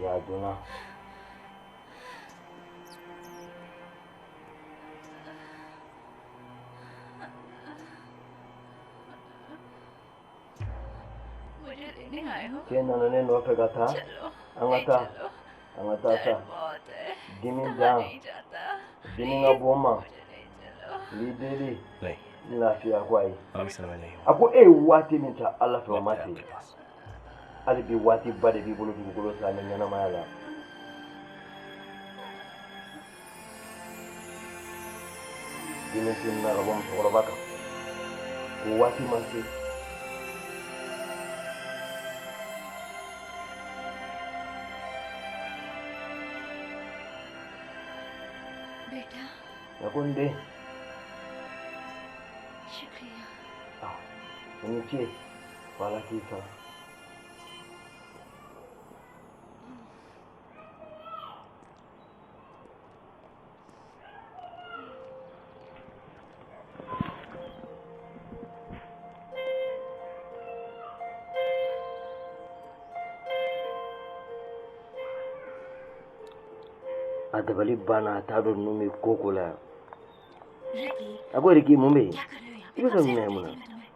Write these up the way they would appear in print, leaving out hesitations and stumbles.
Ya donna. मुझे लेने आए हो? Cɛ nana ne nɔfɛ ka taa. चलो। An ka taa. चलो। An ka taa sa. दर्द बहुत है। Dimi सहा dan. नहीं जाता। Dimi ka bon ma. मुझे नहीं चलो। N b'i deli. नहीं। N lafiya ko ayi. अभी समय नहीं A ko e ye waati min ta Ala fɛ, o ma है se. आपके पास। Hali bi waati ba de b'i bolo dugukolo sanfɛ ɲɛnamaya la. Dimi tununna ka bɔ musokɔrɔba kan ko waati ma se. बेटा। A ko n den. शुक्रिया। Ah, i ni ce, ko Ala k'i sara. A dabali banna, a t'a dɔn ninnu bɛ ko ko la yan. Ricky. A ko Ricky, mun bɛ yen? क्या कर रहे हो यहाँ I पे? bɛ कब ka से minɛ रोक mun रही na? थी मैं तुम्हें।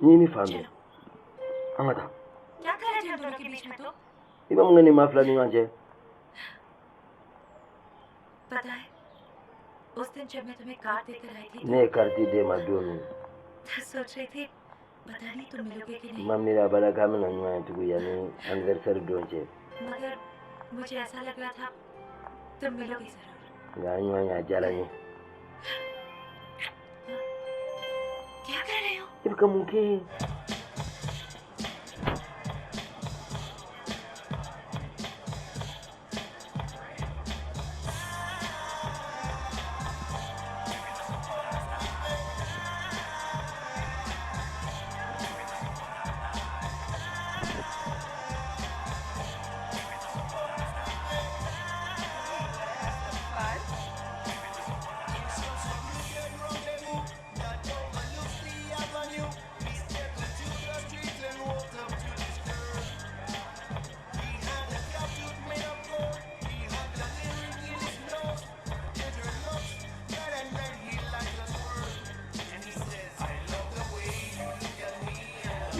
N ye ni fan bɛɛ. चलो। An ka taa. क्या कर रहे थे हम दोनों के बीच में तो? I bɛ mun kɛ nin maa fila ni ɲɔgɔn cɛ? पता है, उस दिन जब मैं तुम्हें कार्ड देकर आई थी Ne ye kariti d'e ma don min, तो सोच रही थी पता नहीं तुम मिलोगे कि n नहीं। ma miiri abada k'an bɛna ɲɔgɔn ye tugun yanni anniversaire don cɛ. मगर मुझे ऐसा लग रहा था तुम मिलोगे जरूर। Nka an ɲɔgɔn ye, a diyara n ye. क्या कर रहे हो? I bɛ ka mun kɛ?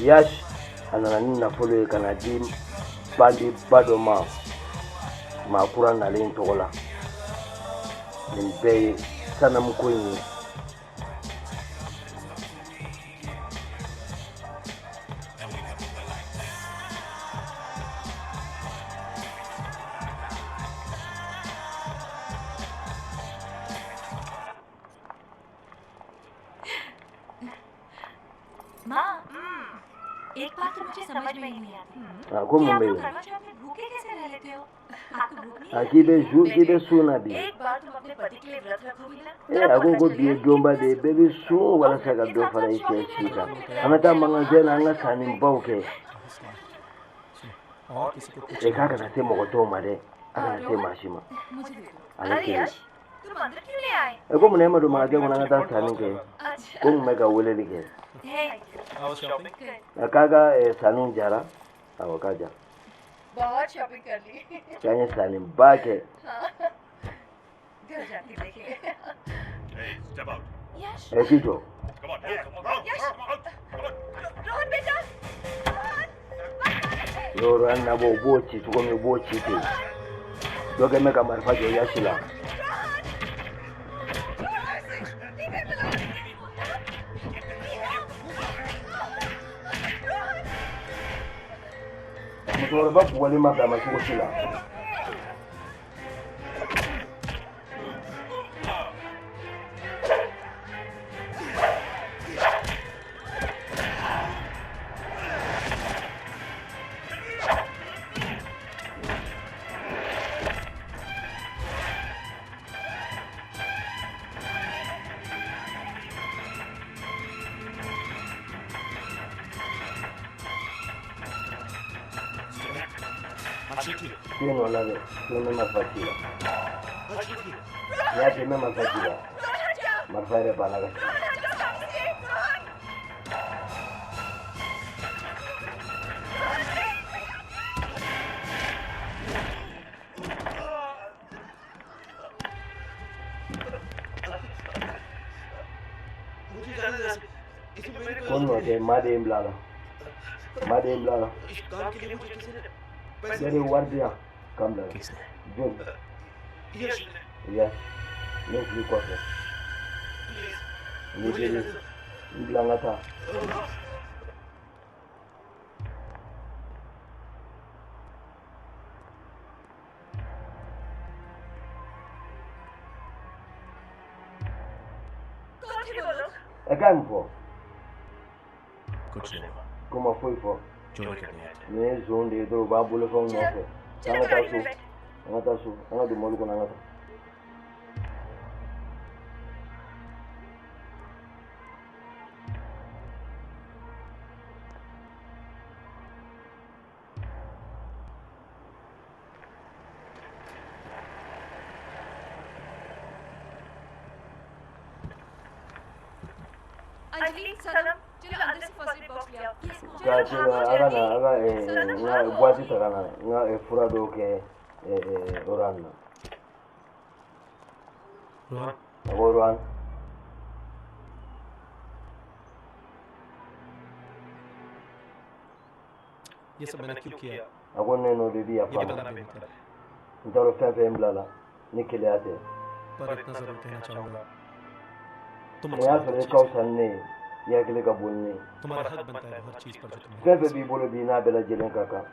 Yash a nana ni nafolo ye ka na di bandiba dɔ ma, maa kura nalen tɔgɔ la. Nin bɛɛ ye sanamuko in ye. माँ, एक बात तो मुझे समझ में ही नहीं आती A ko कि mun आप bɛ लोग yen? करवा चौथ में भूखे कैसे रह लेते हो? आपको भूख नहीं A लगती? k'i bɛ su, k'i bɛ sun na bi. एक बार तुम अपने पति के लिए व्रत रखोगी ना, Ee, a ko ko bi ye donba de ye, bɛɛ bɛ sun walasa ka dɔ fara i cɛ si kan. An ka taa magasin na, an ka sannibaw kɛ. और किसी को कुछ E k'a kana se mɔgɔ tɔw ma dɛ, a kana se maa si ma. मुझे दे दो। Ale अरे kelen. यश, तुम अंदर क्यों नहीं आए? E ko munna e ma don magasin kɔnɔ an ka taa sanni kɛ? अच्छा। Ko n bɛ ka weleli kɛ. Hey. Shopping. A k'a ka sanniw jara. Awɔ, k'a jara. बहुत शॉपिंग कर ली। K'an ye sanniba kɛ. घर जाके देखेंगे। Hey, step out. Yash. Ɛ, k'i jɔ. Come on, move. Come on, Yash. come on, come on. Rohan बेटा, Rohan. Yɔrɔ an nabɔ, u b'o ci cogo min, u b'o ci ten. Dɔ kɛ bɛ ka marifa jɔ Yasi la. Musokɔrɔba bugɔli ma bɛn a ma cogo si la. Te nɔ la dɛ, ko ne marifa ci la. N y'a f'i ye, n bɛ marifa ci la. Marifa yɛrɛ banna ka ci. Ko nɔ tɛ, maa de ye n bila a la, maa de ye n bila a la. इस काम के लिए मुझे किसी ने पैसे Ne de ye wari di yan k'an bila la. किसने? Jɔn? Yash ने। Ya ne fili kɔfɛ. Please. N b'i deli, n bila n ka taa. कौन थे वो लोग? Ɛ, k'a ye mun fɔ? कुछ नहीं हुआ। Ko ma foyi fɔ. चोरी करने आए थे। Nin ye zon de ye dɔrɔn, u b'an bolofɛnw nɔfɛ. An ka taa so, an ka taa so, an ka don mɔbili kɔnɔ, an ka taa. Anjali, सनम, चलो अंदर से first aid box ले आओ। Ka ce a ka na a ka n ka boîte ta ka na n ka fura dɔw kɛ Rohan na. Rohan. A ko Rohan. ये सब मैंने क्यों किया? A ko ne nɔ de bi ये yafa ma. बताना बेहतर है। N t'a dɔn fɛn fɛn bila la ni keleya tɛ. पर इतना जरूर कहना चाहूंगा, तुम Nin y'a मुझसे sɔrɔ बहुत i अच्छी ka चीज fisa ni ne ye, i hakili ka bon ni ne ye. है। तुम्हारा हक बनता है हर चीज पर जो तुम्हारे Fɛn पास fɛn b'i bolo bi, n'a bɛɛ lajɛlen ka kan.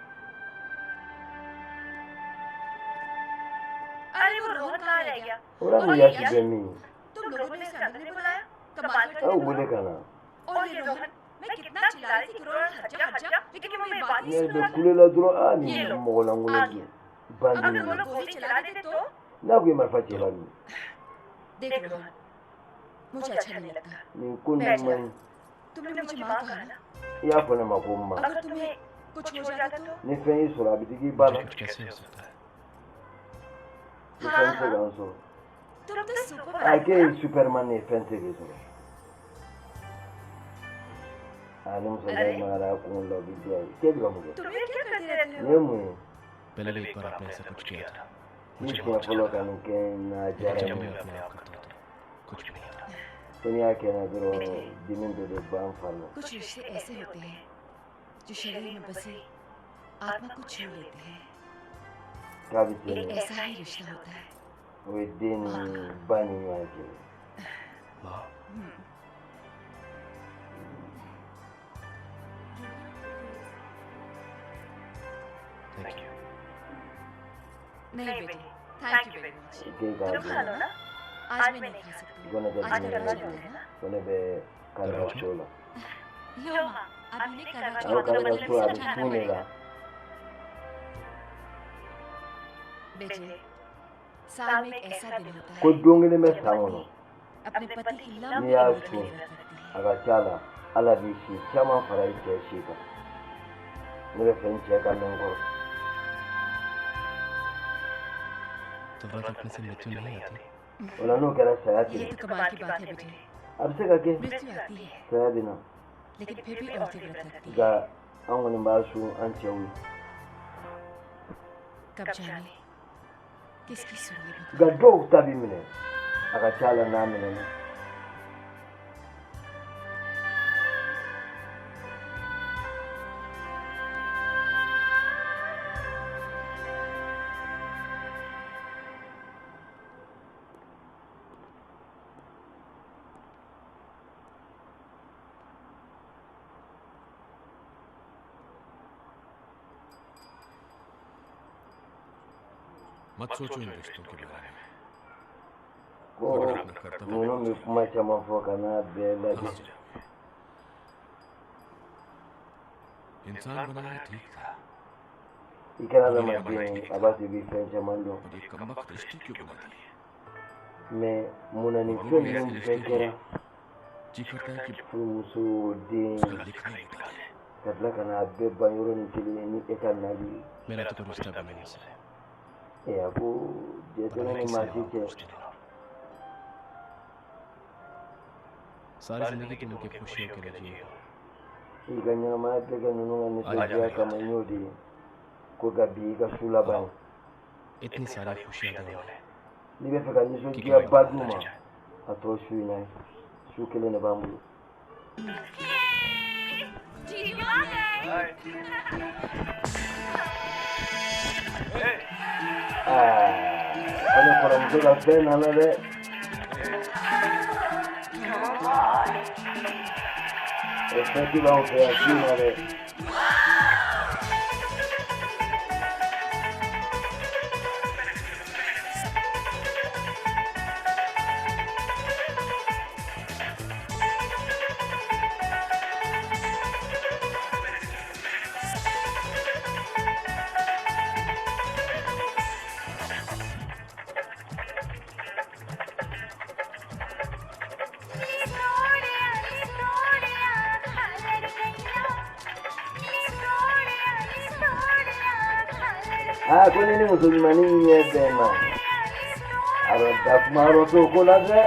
अरे वो रोहन कहाँ रह गया? O la ni Yash bɛ min? तुम लोगों ने इसे अंदर नहीं बुलाया? कमाल A करते y'u हो। wele ka na. और ये रोहन, मैं कितना चिल्ला रही थी कि रोहन हट जा हट जा, लेकिन वो मेरी बात Ne नहीं सुन bɛ रहा था। kule la dɔrɔn, aa, ये nin लो, mɔgɔ आ lankolon गया। bandi अगर वो ninnu. लोग गोली चला देते तो? N'a ko i marifa cɛ la dun? देख रोहन, मुझे अच्छा नहीं लगता। Nin ko ninnu man ɲi. तुमने मुझे माँ कहा ना? I y'a fɔ ne ma ko n ma. अगर तुम्हें कुछ हो जाता तो? Ni fɛn y'i sɔrɔ, a bɛ digi i ba मुझे la. कुछ कैसे हो सकता है? Ni fɛn tɛ se k'an sɔrɔ. तुम तो super A k'e ye superman ye, fɛn tɛ k'i sɔrɔ. Aa, ni musokɔrɔba in magara a kun la, o bɛ diya ye. K'e bɛ ka mun kɛ? तुम ये क्या करते रहते Nin हो? ye mun ye? पहले भी एक बार आपने ऐसा कुछ किया था। Ni मुझे siɲɛ बहुत fɔlɔ अच्छा ka लगा, nin kɛ n na, a लेकिन diyara जब n भी ye. मैं अपने आप करता हूँ तो कुछ भी नहीं आता। Ko n'i y'a kɛ n na dɔrɔn, dimi dɔ de b'an fari la. कुछ रिश्ते ऐसे होते हैं जो शरीर में बसे आत्मा को छू लेते हैं। K'a bɛ ten एक de. ऐसा ही रिश्ता होता है। O ye den ni ba ni ɲɔgɔn cɛ. माँ। Thank you. नहीं बेटे, thank you very much. K'e k'a dun. आज मैं नहीं खा सकती। Ko ne tɛ आज dumuni करवा kɛ. चौथ है ना? Ko ne bɛ करवा चौथ la. लो माँ, अब इन्हें करवा A ko चौथ का करवा मतलब चौथ a bɛ समझाना sun de पड़ेगा। la. बेटे, साल में एक ऐसा दिन होता Ko है don kelen bɛ san kɔnɔ, अपने पति की n'i लंबी y'a उम्र के sun, लिए व्रत रखती है। a ka ca la Ala b'i si caman fara i cɛ si kan. Ne bɛ fɛ n cɛ ka mɛn n kɔrɔ. तो व्रत रखने से मृत्यु नहीं आती? O la n'o kɛra, saya tɛ ये na. तो कमाल की बात है बेटे। A bɛ se ka kɛ मृत्यु आती है, saya bɛ na. लेकिन फिर भी औरतें व्रत रखती हैं। Nka an kɔni b'a sun an cɛw ye. कब जाने किसकी सुन ले Nka भगवान। dɔw ta bɛ minɛ, a ka ca la n'a minɛna. मत सोचो इन रिश्तों के बारे में। Ko अगर अपना कर्तव्य ninnu bɛ kuma caman fɔ ka n'a bɛɛ lajɛ. कहाँ से जाओगे? इंसान बनाया ठीक था, I kɛra adamaden ye, a b'a to i bɛ fɛn caman dɔn. पर ये कमबख्त रिश्ते क्यों बना दिए? Mɛ munna nin fɛn ninnu bɛɛ kɛra? जी करता है कि Furumuso, den, उसका लिखा ही मिटा दे। ka tila ka n'a bɛɛ ban yɔrɔnin kelen ni e ka nali ye. मेरा तो कोई रिश्ता भी नहीं उससे। Ɛ, a ko jɛ tɛ पता ne नहीं ni maa किसने si और cɛ. कुछ दिन और सारी जिंदगी तुम उनकी खुशियों के लिए जिए हो। I ka ɲɛnamaya bɛɛ kɛ ninnu ka nisɔndiya kama, n y'o de ye ko ka bi i ka su laban ye. इतनी सारी खुशियां दे उन्हें N'i bɛ fɛ ka nisɔndiyaba d'u ma, a tɔ su in na ye, su kelen de b'an bolo. जीजू आ गए। Aa, ko ne kɔrɔmuso ka fɛn nana dɛ. O fɛn b'anw fɛ yan bi in na dɛ. Aa, ko ni muso ɲumannin ɲɛ bɛnna, a bɛ da kuma yɔrɔ t'o ko la dɛ.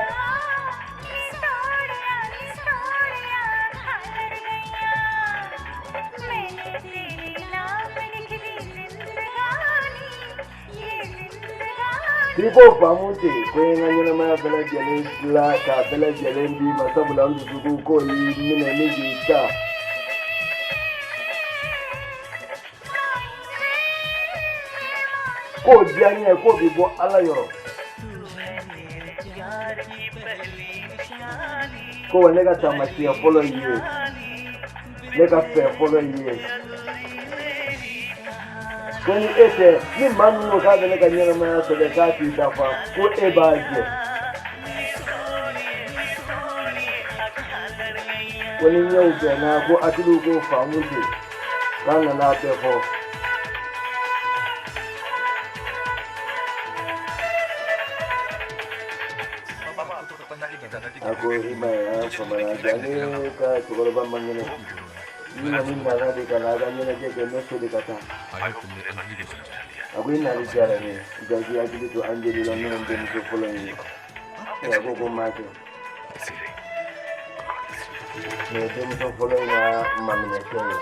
K'i k'o faamu ten, ko n ye n ka ɲɛnamaya bɛɛ lajɛlen dilan k'a bɛɛ lajɛlen d'i ma, sabula n dusukun ko y'i minɛ ni k'i ta. K'o diya n ye, k'o bɛ bɔ Ala yɔrɔ. Ko wa ne ka taamasiyɛn fɔlɔ y'i ye, ne ka fɛ fɔlɔ y'i ye. Ko ni e tɛ, ni maa min ko k'a bɛ ne ka ɲɛnamaya sɛbɛn k'a t'i dafa, ko e b'a jɛ. Ko ni ɲɛw bɛnna, ko hakiliw k'o faamu ten, k'a nana a bɛɛ fɔ. A ko i ma ye, an famana ja, ne ka cɛkɔrɔba man kɛnɛ. N kɔni nana de ka na a ka ɲɛnajɛ kɛ, n bɛ so de ka taa. I hope तुमने अंजलि को समझा लिया। A ko i nali diyara ne ye, nka k'i hakili to Anjali la, n'o ye n denmuso fɔlɔ in ye. A ko ko n m'a kɛ. Nin ye denmuso fɔlɔ in ka maminɛkɛ ye.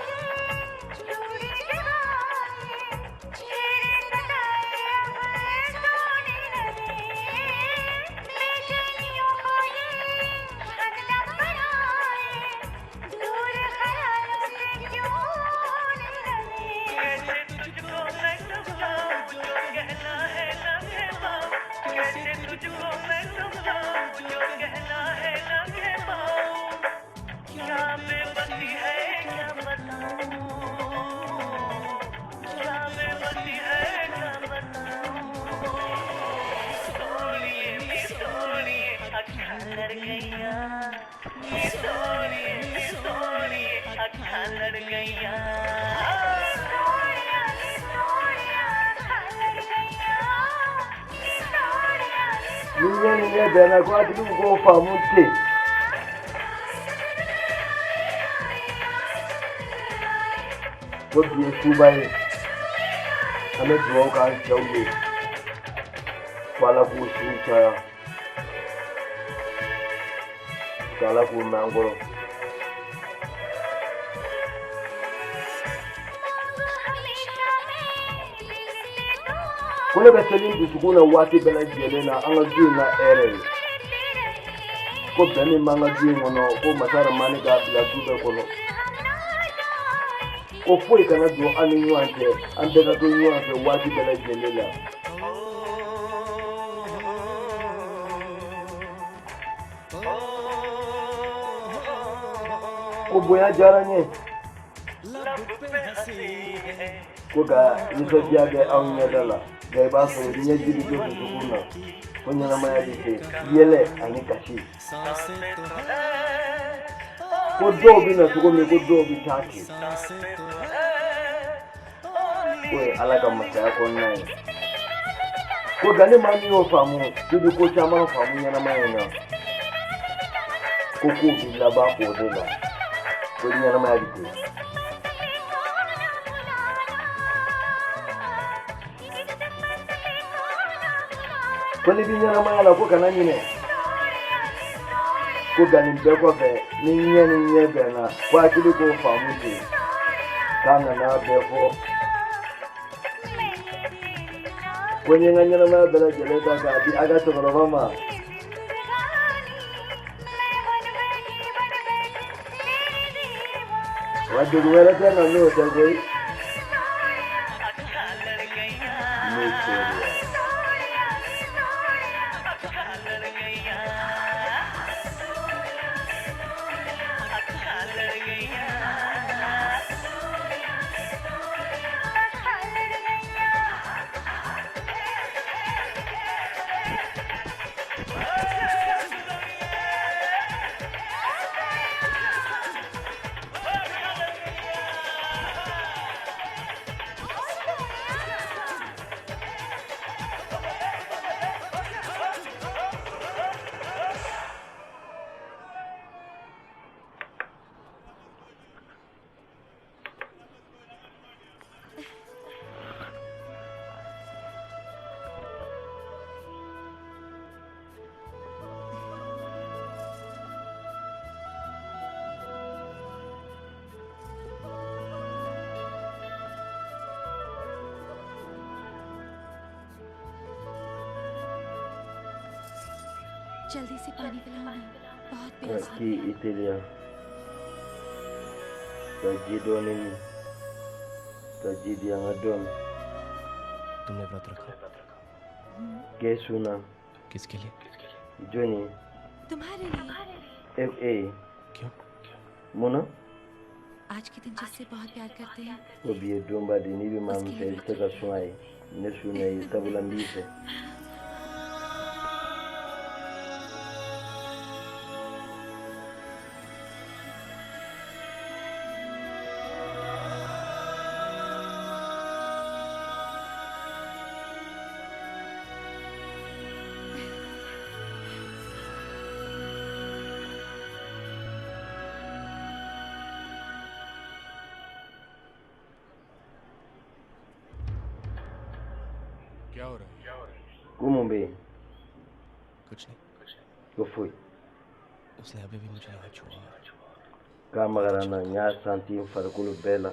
Ni ɲɛ ni ɲɛ bɛnna, ko hakiliw k'o faamu ten. Ko bi ye suba ye, an bɛ dugawu k'an cɛw ye, ko Ala k'u siw caya, ko Ala k'u mɛn an kɔrɔ. Ko ne bɛ seli n dusukun na waati bɛɛ lajɛlen na, an ka du in na hɛrɛ ye. Ko bɛn min b'an ka du in kɔnɔ, ko masa Ramani k'a bila du bɛɛ kɔnɔ. Ko foyi kana don an ni ɲɔgɔn cɛ, an bɛɛ ka to ɲɔgɔn fɛ waati bɛɛ lajɛlen la. Ko bonya diyara n ye, ko ka nisɔndiya kɛ anw ɲɛda la, nka i b'a sɔrɔ ɲɛji bɛ to dusukun na, ko ɲɛnamaya bɛ kɛ yɛlɛ ani kasi. Ko dɔw bɛ na cogo min, ko dɔw bɛ taa ten. K'o ye Ala ka masaya kɔnɔna ye. Ko nka ni maa min y'o faamu, k'i bɛ ko caman faamu ɲɛnamaya in na. Ko kow bɛ laban o de la, ko ɲɛnamaya bɛ ten. Ko n'i bɛ ɲɛnamaya la, ko kana ɲinɛ. Ko nka nin bɛɛ kɔfɛ, ni ɲɛ ni ɲɛ bɛnna, ko hakili k'o faamu ten, k'a nana bɛɛ fɔ. Ko n ye n ka ɲɛnamaya bɛɛ lajɛlen ta k'a di a ka cɛkɔrɔba ma. Wa degun wɛrɛ tɛ na n'o tɛ koyi. Ne teriya. जल्दी से पानी पिलाओ ना, बहुत प्यास K'i i teliya ka ji dɔɔni min, ka ji di an ka dɔɔni. तुमने व्रत रखा? K'e sunna. किसके लिए? Jɔnni? तुम्हारे लिए। E e ye. क्यों? Mun na? आज के दिन जिससे बहुत प्यार करते हैं Ko bi ye donba de ye, n'i bɛ maa min fɛ, i bɛ se ka sun a ye. Ne sunna i ye sabula n b'i fɛ. क्या हो रहा है? Ko mun bɛ yen? कुछ नहीं। Ko foyi. उसने अभी भी मुझे यहाँ छुआ। K'a magara n na, n y'a santi n farikolo bɛɛ la.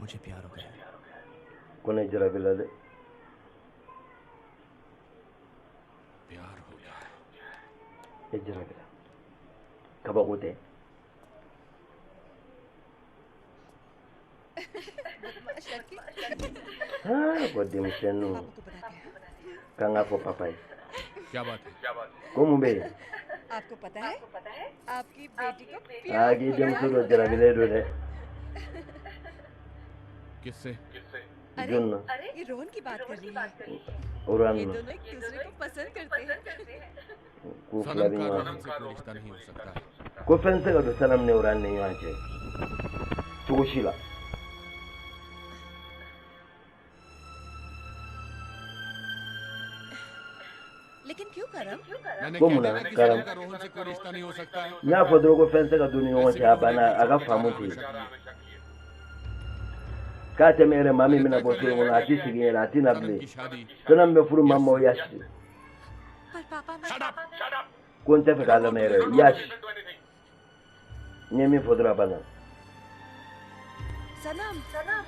मुझे प्यार हो गया। Ko ne jarabila dɛ. प्यार हो गया है। E jarabila, kabako tɛ. Aa, ko denmisɛnninw k'an k'a fɔ papa ye. क्या बात है? Ko mun bɛ yen? आपको पता है आपकी बेटी को Aa, k'i denmuso dɔ jarabilen don dɛ. किससे? Jɔn na? ये रोहन की बात कर रही है। Oran ये na. दोनों एक दूसरे को पसंद करते हैं। K'u fila सनम bɛ का ɲɔgɔn Rohan fɛ. से कोई रिश्ता नहीं हो सकता है। Ko fɛn tɛ se ka don Sanam ni Oran ni ɲɔgɔn cɛ cogo si la. लेकिन क्यों करम? मैंने Ko कह mun दिया na ना कि Karam? सनम का रोहन से कोई रिश्ता नहीं हो सकता है। N y'a fɔ dɔrɔn ko fɛn tɛ se ka don ni ɲɔgɔn ऐसे cɛ, a भी banna, उन्हें a ka छोड़ के faamu जाना ten. हमेशा के लिए। K'a tɛmɛ yɛrɛ, maa min मैंने bɛna तय bɔ कर so in लिया kɔnɔ, a है tɛ segin yɛrɛ, a tɛ na सनम bilen. की शादी Sanam bɛ furu maa ma, o Yash de. पर पापा मैं Shut up! Ko n tɛ fɛ k'a lamɛn yɛrɛ, Yash. N ye min fɔ dɔrɔn, a banna. सनम, सनम,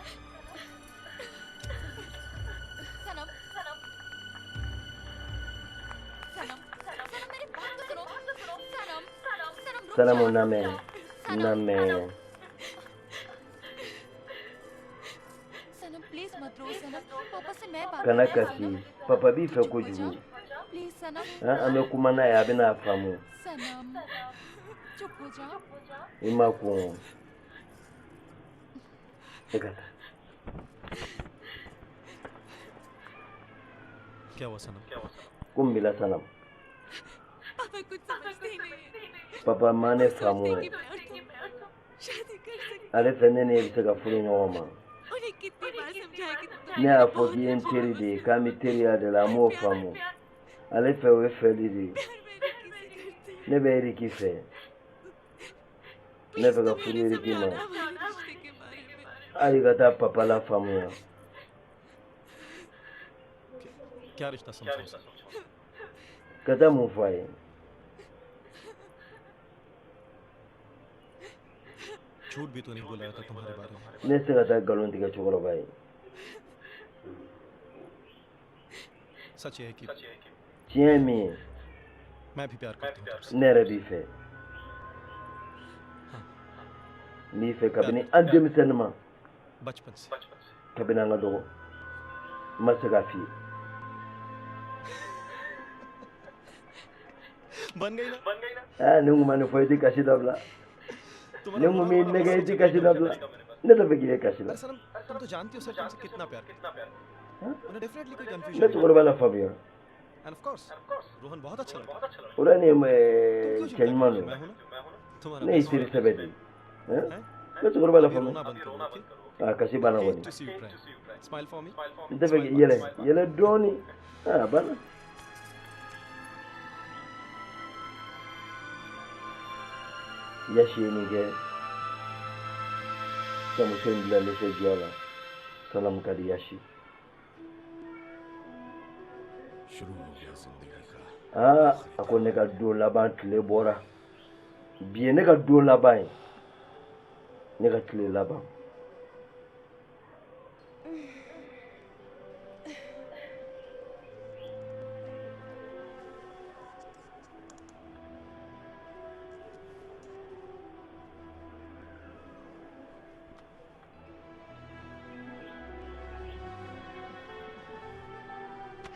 सनम, सनम, सनम, मेरी बात तो सुनो। सनम, सनम, सनम, रुक Sanamu, जाओ। lamɛn, lamɛn. सनम प्लीज मत रो सनम, पापा से मैं बात Kana कर kasi, papa b'i fɛ kojugu. Please Sanam. Han, an bɛ kuma n'a ye, a bɛna faamu. सनम चुप हो जाओ। I ma kun, e ka taa. क्या हुआ सनम? Ko mun b'i la Sanam? पापा कुछ समझते ही नहीं है। Papa ma ne faamu. सोचते कि मैं और तुम शादी कर सकते। Ale fɛ ne ni e bɛ se ka furu ɲɔgɔn ma. उन्हें कितनी बार समझाया कि Ne y'a fɔ k'i ye n teri de ye, k'an bɛ teriya de la, an m'o faamu. Ale fɛ o ye fɛli de ye. Ne bɛ Eriki fɛ, ne fɛ ka furu Eriki ma. Hali ka taa papa la faamuya. क्या रिश्ता समझाऊं उसे? Ka taa mun fɔ a ye? झूठ भी तो नहीं बोला था तुम्हारे बारे में। Ne tɛ se ka taa nkalon tigɛ cɛkɔrɔba ye. सच ये है कि Tiɲɛ ye min ye, मैं भी प्यार करता हूँ तुमसे। ne yɛrɛ b'i fɛ. N b'i fɛ kabini an denmisɛnnin ma. बचपन से। Kabini an ka dɔgɔ, n ma se k'a f'i ye. बन गई ना? Aa, ni n kun ma nin fɔ, i tɛ kasi dabila. तुम्हारा Ni n kun m'i रोना nɛgɛ, i बड़ा tɛ kasi dabila. Ne tɛ fɛ k'i ye kasi la. अरे सनम, तुम तो जानती हो सर तुमसे कितना प्यार करता है। हाँ? उन्हें डेफिनेटली कोई Ne confusion. cɛkɔrɔba la faamuya. End of course Rohan बहुत अच्छा लड़का है। O la ne तुम क्यों cɛ चिंता कर ɲuman रही हो? don. मैं हूं ना तुम्हारा Ne y'i best teri friend. sɛbɛ de ye. हैं? Ne cɛkɔrɔba la अभी faamuya. रोना बंद करो, okay? A kasi banna Hate kɔni. To see you cry. Smile for me. N tɛ fɛ k'i yɛlɛ yɛlɛ dɔɔni. A banna. Yasi ye nin kɛ ka muso in bila nisɔndiya la. Salamu ka di Yasi. शुरू हो गया जिंदगी का। Aa, a ko ne ka don laban tile bɔra bi ye, ne ka don laban ye, ne ka tile laban.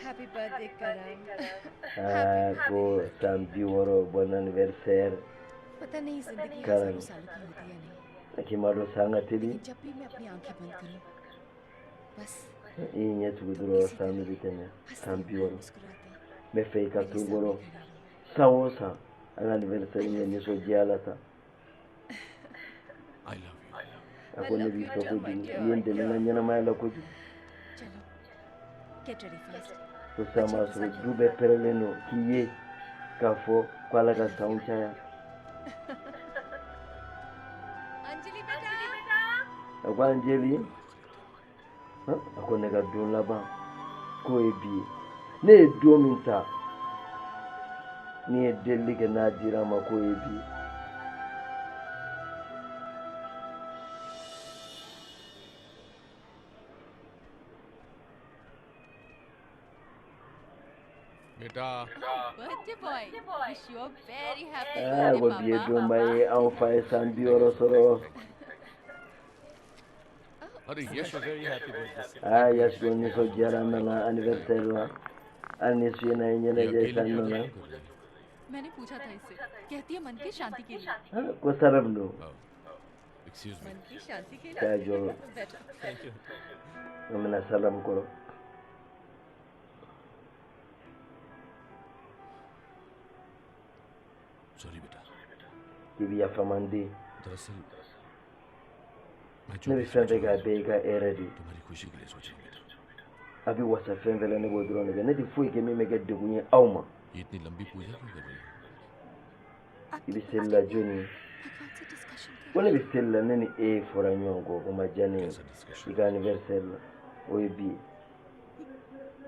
Happy birthday Karan. Aa, ko san 60, bon anniversaire. पता नहीं जिंदगी Karan. हजारों सालों की होती है या नहीं, K'i ma dɔn san ka teli. लेकिन जब भी मैं अपनी आंखें बंद करूं, बस I ɲɛ tugu dɔrɔn, san bɛ tɛmɛ, san हंसते 60. मुस्कुराते N bɛ fɛ i ka मेरे to n सामने kɔrɔ खड़े रहो। San o san an ka anniversaire ɲɛ nisɔndiya la tan. I love you. A ko ne b'i fɛ kojugu, i ye n dɛmɛ n ka ɲɛnamaya la kojugu. चलो, get ready fast. Ko san b'a sɔrɔ du bɛɛ pɛrɛnlen don k'i ye k'a fɔ ko Ala ka sanw caya. Anjali बेटा। A ko Anjali. Han, a ko ne ka don laban k'o ye bi ye, ne ye don min ta ni ye delili kɛ n'a dira n ma, k'o ye bi ye. बेटा। Birthday boy, wish you a very happy Aa, birthday ko bi ye पापा। Donba ye, anw fa ye san 60 sɔrɔ. अरे यश। Very happy birthday. Aa, Yasi ko nisɔndiyara, n nana anniversaire la, hali ni su in na ye ये ɲɛnajɛ अकेले san पूजा nana. क्यों कर रही है? मैंने पूछा था इससे, कहती है मन की शांति के लिए। Ah, ko Salam don. Excuse me. मन की शांति के K'a लिए। jɔ. बैठो। Thank you. An bɛna Salam kɔrɔ. Sorry बेटा। K'i bɛ yafa ma, n den. दरअसल मैं जो Ne bɛ भी fɛn सोच fɛn रहा kɛ, a हूँ bɛɛ y'i ka hɛrɛ de ye. तुम्हारी खुशी के लिए सोच रहा हूँ बेटा। A bɛ wasa fɛn fɛn la, ne b'o dɔrɔn de kɛ. Ne tɛ foyi kɛ min bɛ kɛ degun ye aw ma. ये इतनी लंबी पूजा क्यों कर रही है? I bɛ seli la jɔnni ye? भगवान से डिस्कशन कर। Ko ne bɛ seli la, ne ni e fɔra ɲɔgɔn kɔ, o ma diya ne ye. कैसा discussion? I ka anniversaire la, o ye bi ye.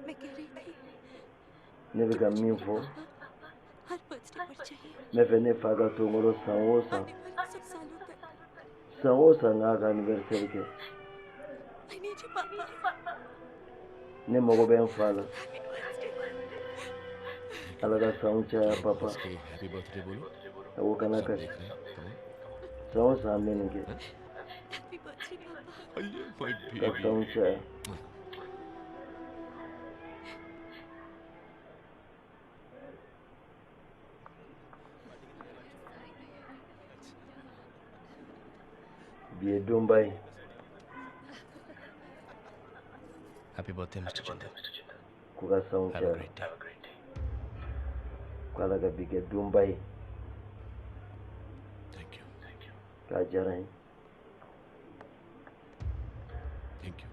मैं कह रही थी Ne bɛ ka min fɔ, हर बर्थडे पर चाहिए। Ne fɛ ne fa ka to n kɔrɔ san o san. आने वाले सब सालों तक। San o san k'a ka anniversaire kɛ. I need you पापा। Ne mago bɛ n fa la. Happy birthday. Ala ka sanw caya, papa. हंस के happy birthday बोलो। A ko kana सब kasi. देख रहे हैं, come on. San o san an bɛ nin kɛ. Happy birthday पापा। My Ka baby. Sanw caya. Bi ye donba ye. Happy birthday mister Jindal. Ko ka sanw have a caya. Great day. Ko Ala ka bi kɛ donba ye. Thank you. K'a diyara n ye. Thank you.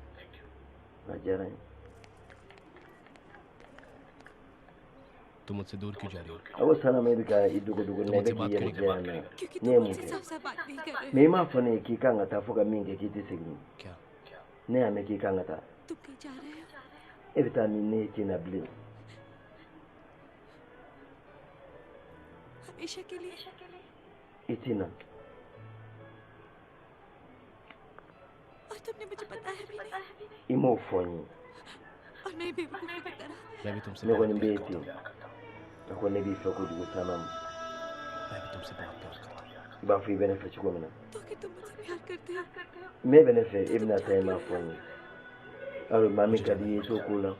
K'a diyara n ye. तुम मुझसे दूर क्यों जा रही हो? A ko Sanama, i bɛ ka i dogo dogo na, i bɛ k'i yɛrɛ jɛya n na. क्योंकि Ne ye तुम mun मुझसे kɛ? साफ साफ बात नहीं कर रहे। Mais i m'a fɔ ne ye k'i kan ka taa fo ka min kɛ k'i tɛ segin. क्या? Ne y'a mɛn k'i kan ka taa. तुम कहीं जा रहे हो? E bɛ taa min, ne tɛ na bilen. हमेशा के लिए? I tɛ na. और तुमने मुझे बताया भी नहीं। I m'o fɔ n ye. और मैं बेवकूफ की तरह। मैं भी तुमसे Ne बहुत kɔni bɛ प्यार ye करता ten. हूँ। A ko ne b'i fɛ kojugu, Sanamu. मैं भी तुमसे बहुत प्यार करता हूँ। I b'a fɔ i bɛ ne fɛ cogo min na. तो कि तुम मुझसे प्यार करते हो। Ne bɛ ne fɛ, e bɛna taa, i m'a fɔ n ye. Yarɔ, maa min ka di i ye, i t'o ko la.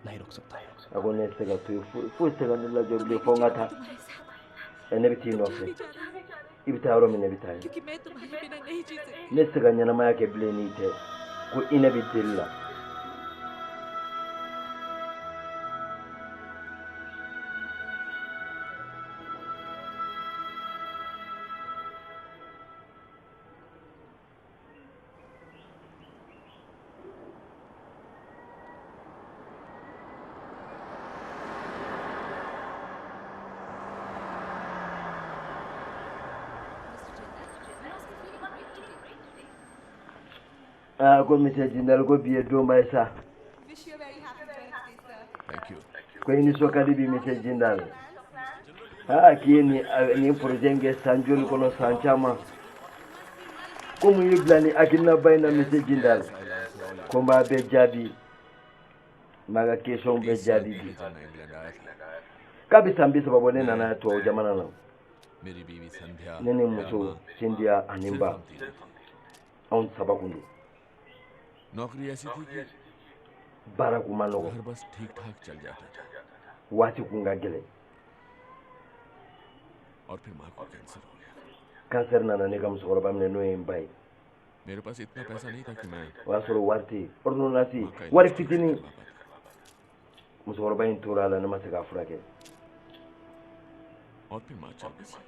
नहीं रुक सकता। A ko ne tɛ se ka to yen, foyi foyi tɛ se ka ne lajɔ bilen, fo n ka taa. तुम्हारे साथ। Ɛ, ne bɛ t'i तुम nɔfɛ. जहाँ भी जा रहे हो, I bɛ taa yɔrɔ min na, i bɛ taa yen. क्योंकि मैं तुम्हारे बिना नहीं जी सकती। Ne tɛ se ka ɲɛnamaya kɛ bilen n'i tɛ. Ko i ne bɛ deli la. Aa, ko Monsieur Jindal, ko bi ye donba ye sa. Wish you very happy birthday sir. Thank you. Ko i nisɔn ka di bi, Monsieur Jindal. Aa, k'i ye nin projet in kɛ san joli kɔnɔ, san caman. Ko mun y'i bila nin hakilinaba in na, Monsieur Jindal? Ko n b'a bɛɛ jaabi, n b'a ka question bɛɛ 30 साल jaabi पहले bi. जब मैं England आया था, K'a bɛ san 30 bɔ ne nana tubabu jamana na. मेरी बीवी संध्या Ne ni और muso माँ, Sindiya ani n सिर्फ ba, हम तीनों थे। anw saba kun don. नौकरी ऐसी थी कि Baara kun ma nɔgɔ. घर बस ठीक ठाक चल जाता था। Waati kun ka gɛlɛn. और फिर माँ को कैंसर हो गया। Kansɛri nana ne ka musokɔrɔba minɛ, n'o ye n ba ye. मेरे पास इतना पैसा नहीं था कि मैं O y'a sɔrɔ wari tɛ yen, ordonnance माँ का wari इलाज ठीक से fitinin. करवा पाता। Musokɔrɔba in tora a la, ne ma se k'a furakɛ. और फिर माँ चल बसी।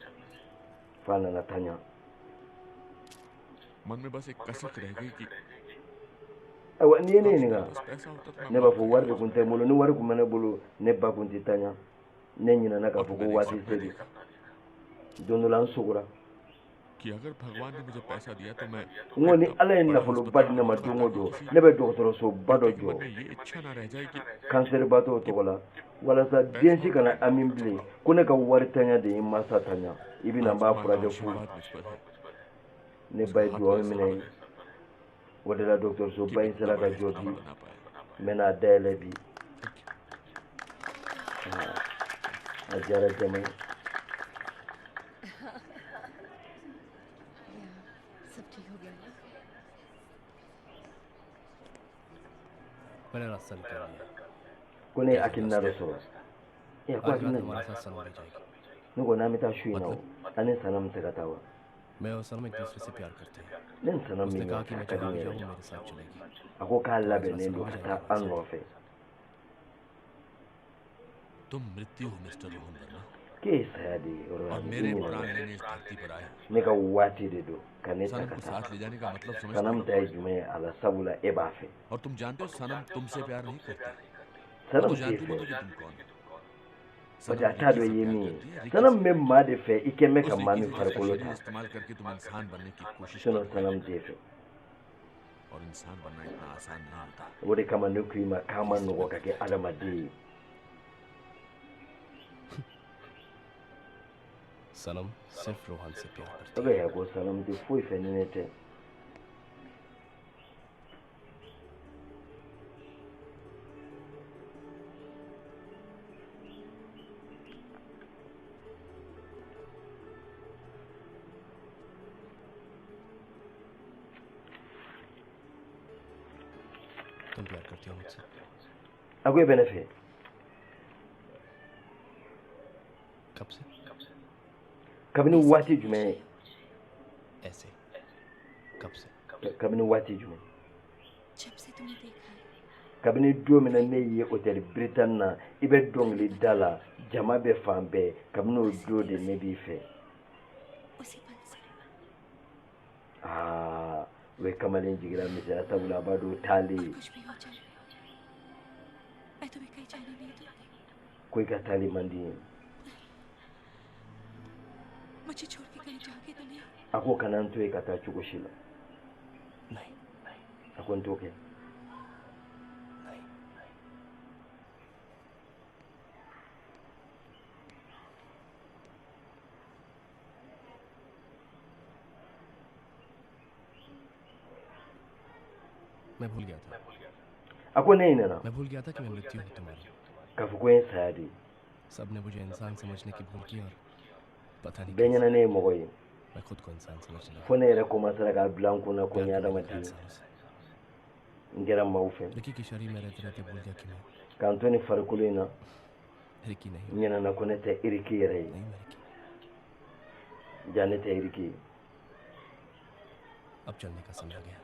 F'a nana taɲa. मन में बस एक कसक रह गई कि Ayiwa, n'i ye ne काश ɲininka, मेरे पास पैसा होता तो मैं ne माँ b'a fɔ का wari de इलाज kun tɛ n bolo. Ni wari kun bɛ ne bolo, ne ba kun tɛ taɲa. Ne ɲinɛna k'a और fɔ फिर ko मैंने एक waati सपना se de. देखा Don dɔ la, n sogora. कि अगर भगवान ने मुझे पैसा दिया तो मैं N ko ni एकदम Ala ye बड़ा nafoloba अस्पताल di ne ma बनवाऊंगा don o ताकि don, किसी ne bɛ dɔgɔtɔrɔsoba dɔ व्यक्ति के jɔ मन में ये इच्छा ना रह जाए कि kansɛribatɔw tɔgɔ la, walasa den पैसा si और kana ami bilen ko ne ka wari taɲa de ye n mansa taɲa. I bɛ na n आज b'a माँ का furakɛ fu. आशीर्वाद मुझ पर है, Ne उसका ba ye हाथ duwawu मेरे सर minɛ पर ye. है O de la कि dɔgɔtɔrɔsoba मैं in इतना sera ka बड़ा jɔ अस्पताल bi. बना पाया। N bɛ n'a dayɛlɛ bi. Thank you. A diyara jama ye. या सब ठीक हो गया ना? मैंने रास्ता निकाल लिया। Ko ne ye कैसा hakilina dɔ रास्ता? sɔrɔ. Ɛ, ko आज रात hakilina तुम्हारे jumɛn? साथ सनम भी जाएगी। Ne ko n'an bɛ taa su in na o, मतलब? an ni Sanam tɛ se ka taa wa? मैं और सनम एक दूसरे से प्यार करते हैं। Ne ni Sanam bɛ उसने कहा ɲɔgɔn कि fɛ, a मैं ka di जहाँ n भी yɛrɛ. जाऊँ मेरे साथ चलेगी। A ko k'a तो आज रात labɛnnen सनम don भी ka जाएगी taa हमारे an साथ। nɔfɛ. तुम मृत्यु हो mister Rohan Varma, K'e ye saya de ye yɔrɔ और la, i मेरे ɲinɛna. प्राण लेने इस धरती पर आए हो। Ne ka waati de don ka ne ta सनम ka को taa. साथ ले जाने का मतलब समझते Sanam हो? ta ye jumɛn ye a la, sabula e b'a fɛ? और तुम जानते हो सनम तुमसे प्यार नहीं करती। वो Sanam तो t'e जानती fɛ, नहीं कि तुम कौन हो। parce सनम que a t'a Ricky dɔn से i ye प्यार min ye. करती है, रिकी Sanam से। bɛ maa de fɛ i kɛn bɛ ka उस maa Ricky min से जिसका farikolo शरीर ta. इस्तेमाल करके तुम इंसान बनने की कोशिश कर Sinon रहे हो, Sanam t'e fɛ. और इंसान बनना इतना आसान नहीं होता। O de kama ne ko i ma k'a ma ये nɔgɔ तुम्हें ka kɛ पता है। adamaden ye. सनम सिर्फ रोहन से प्यार O करती bɛ है। kɛ ko Sanam tɛ foyi fɛ ni ne tɛ. तुम प्यार करती हो मुझसे? A ko e bɛ ne fɛ? कब से? Kabini ऐसे waati क्यों पूछ jumɛn? रहे हो? ऐसे कब से? Kabini waati jumɛn? जब से तुम्हें देखा है। Kabini don min na ne ye hôtel Britannia na, i bɛ dɔnkili da la, jama bɛ fan bɛɛ, kabini o बस don इतनी de सी ne b'i fɛ. उसी पल से। Aa, o ye kamalen jiginna misɛnya, sabula a b'a dɔn o taalen और ye. कुछ भी हो जाए मैं तुम्हें कहीं जाने नहीं दूंगी। Ko i ka taali man di n ye. मुझे छोड़ के कहीं जाओगे तो नहीं? A ko kana n to yen ka taa cogo si la. नहीं, A ko n t'o kɛ. नहीं। मैं भूल गया था। A ko ne ɲinɛna मैं भूल गया था कि मैं मृत्यु हूँ तुम्हारी। k'a fɔ ko n ye saya de ye. सबने मुझे इंसान समझने की भूल की और पता नहीं Bɛɛ ɲɛna ne ye mɔgɔ ye, मैं खुद को इंसान समझने लगा। fo ne yɛrɛ komansera k'a bila n kunna ko n ye प्यार करने लगा adamaden ye. इंसानों से। N kɛra maaw fɛ. Ricky के शरीर में रहते रहते भूल गया कि मैं K'an to ni farikolo in na, Ricky नहीं n हूँ। ɲinɛna ko ne tɛ Iriki yɛrɛ ye. नहीं मैं Ricky. Ja, ne tɛ Iriki ye. अब चलने का समय आ गया।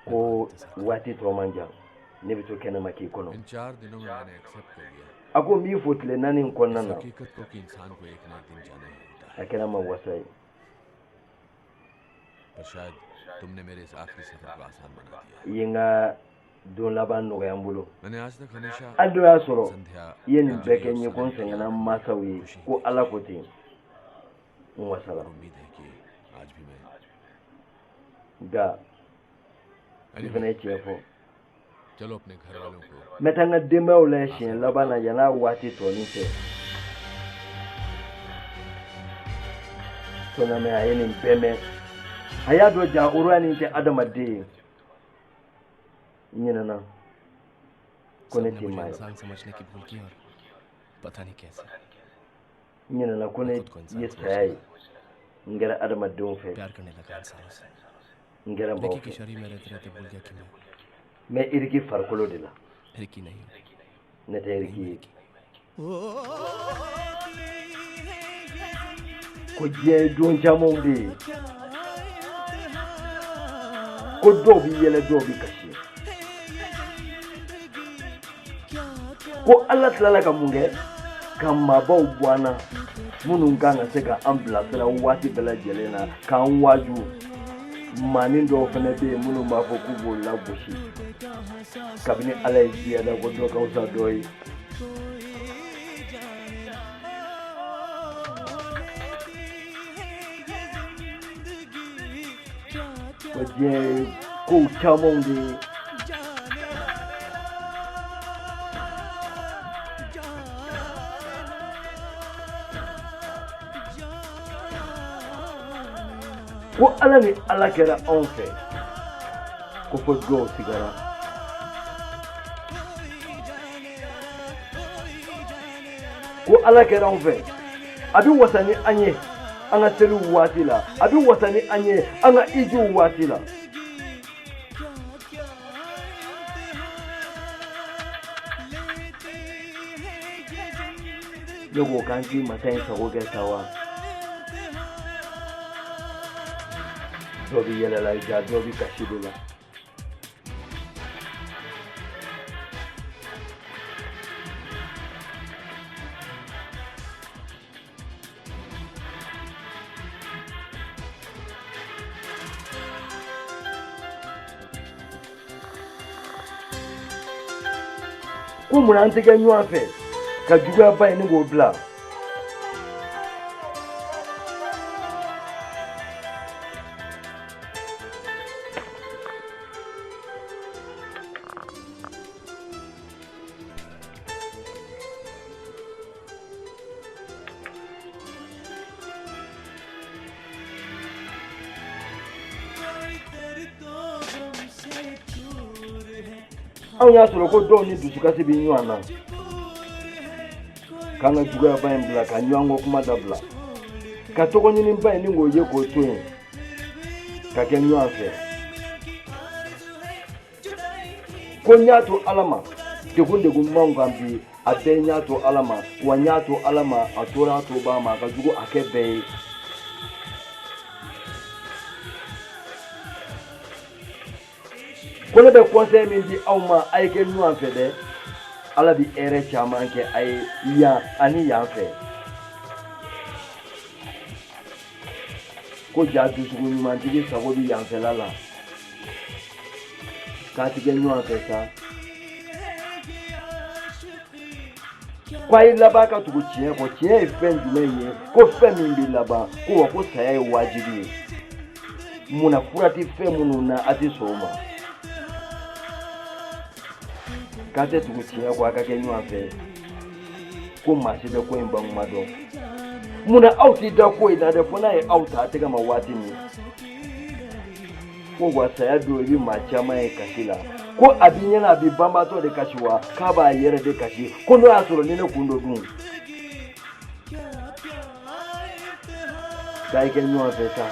Ko waati tɔ man jan, ne bɛ to kɛnɛma k'i kɔnɔ. इन 4 दिनों में मैंने एक्सेप्ट कर लिया A ko n b'i fo tile 4 in kɔnɔna इस na. हकीकत को कि इंसान को एक ना एक दिन जाना ही होता है। A kɛra n ma wasa ye. पर शायद तुमने मेरे इस आखिरी सफर को आसान बना दिया। I ye n ka don laban nɔgɔya n bolo. मैंने आज तक हमेशा Hali n'o y'a sɔrɔ Sandhya, i ye nin bɛɛ Anjali kɛ और n ye, ko n Sunny की sɛgɛnna n mansaw ye, खुशी ko Ala ko ten, n wasara. और उम्मीद है कि आज भी मैं Nka i fana Anyway, ye tiɲɛ fɔ. चलो अपने घर वालों को N bɛ taa n ka denbayaw lajɛ siɲɛ laban na yann'a waati tɔnin cɛ. Sɔnamɛ a ye nin bɛɛ mɛn, a y'a dɔn ja oroya nin tɛ adamaden ye. N ɲinɛna ko ne सबने tɛ मुझे maa ye. इंसान समझने की भूल की और पता नहीं कैसे N ɲinɛna ko मैं ne खुद को इंसान ye समझने saya ye. लगा। N kɛra adamadenw fɛ, प्यार करने लगा इंसानों से। n kɛra maaw Ricky के fɛ. शरीर में रहते रहते भूल गया कि मैं N bɛ Iriki farikolo de la. Ricky नहीं हूँ। Ne tɛ नहीं Iriki मैं ye. Ricky. Ko diɲɛ ye don camanw de ye, ko dɔw bɛ yɛlɛ, dɔw bɛ kasi. Ko Ala tilala ka mun kɛ ka maabaw bɔ an na minnu kan ka se ka an bilasira waati bɛɛ lajɛlen na, k'an waaju. Maanin dɔw fana bɛ yen minnu b'a fɔ k'u b'o lagosi kabini Ala ye diɲɛ da, ko dɔ ka fisa dɔ ye. Ko diɲɛ ye kow camanw de ye. Ko Ala ni Ala kɛra anw fɛ, ko fo dɔw sigara. Ko Ala kɛra anw fɛ, a bɛ wasa ni an ye an ka seliw waati la, a bɛ wasa ni an ye an ka ijiw waati la. Ne ko k'an ti masa in sago kɛ sa wa? Dɔ bɛ yɛlɛ la, ja dɔ bɛ kasi de la. Ko munna an tɛ kɛ ɲɔgɔn fɛ ka juguyaba in ni k'o bila? Anw y'a sɔrɔ ko dɔw ni dusukasi bɛ ɲɔgɔn na, k'an ka juguyaba in bila, ka ɲɔgɔn kɔ kuma dabila, ka tɔgɔ ɲiniba in ni k'o ye k'o to yen, ka kɛ ɲɔgɔn fɛ. Ko n y'a to Ala ma, degun degun b'anw kan bi, a bɛɛ n y'a to Ala ma, wa n y'a to Ala ma, a tora a to ba ma, a ka jugu a kɛ bɛɛ ye. Ko ne bɛ conseil min di aw ma, a ye kɛ ɲɔgɔn fɛ dɛ, Ala bɛ hɛrɛ caman kɛ a ye yan ani yan fɛ. Ko ja dusukun ɲumantigi sago bɛ yanfɛla la, k'a ti kɛ ɲɔgɔn fɛ sa. Ko a ye laban ka tugu tiɲɛ kɔ. Tiɲɛ ye fɛn jumɛn ye? Ko fɛn min bɛ laban, ko wa ko saya ye wajibi ye. Munna fura tɛ fɛn minnu na, a tɛ sɔn o ma? K'a tɛ tugu tiɲɛ kɔ, a ka kɛ ɲɔgɔn fɛ. Ko maa si tɛ ko in bankuma dɔn. Munna aw t'i da ko in na dɛ, fo n'a ye aw ta a tɛgɛ ma waati min? Ko wa saya don, i bɛ maa caman ye kasi la, ko a b'i ɲɛna a b'i banbaatɔ de kasi wa k'a b'a yɛrɛ de kasi. Ko n'o y'a sɔrɔ ni ne kun don dun? K'a ye kɛ ɲɔgɔn fɛ sa.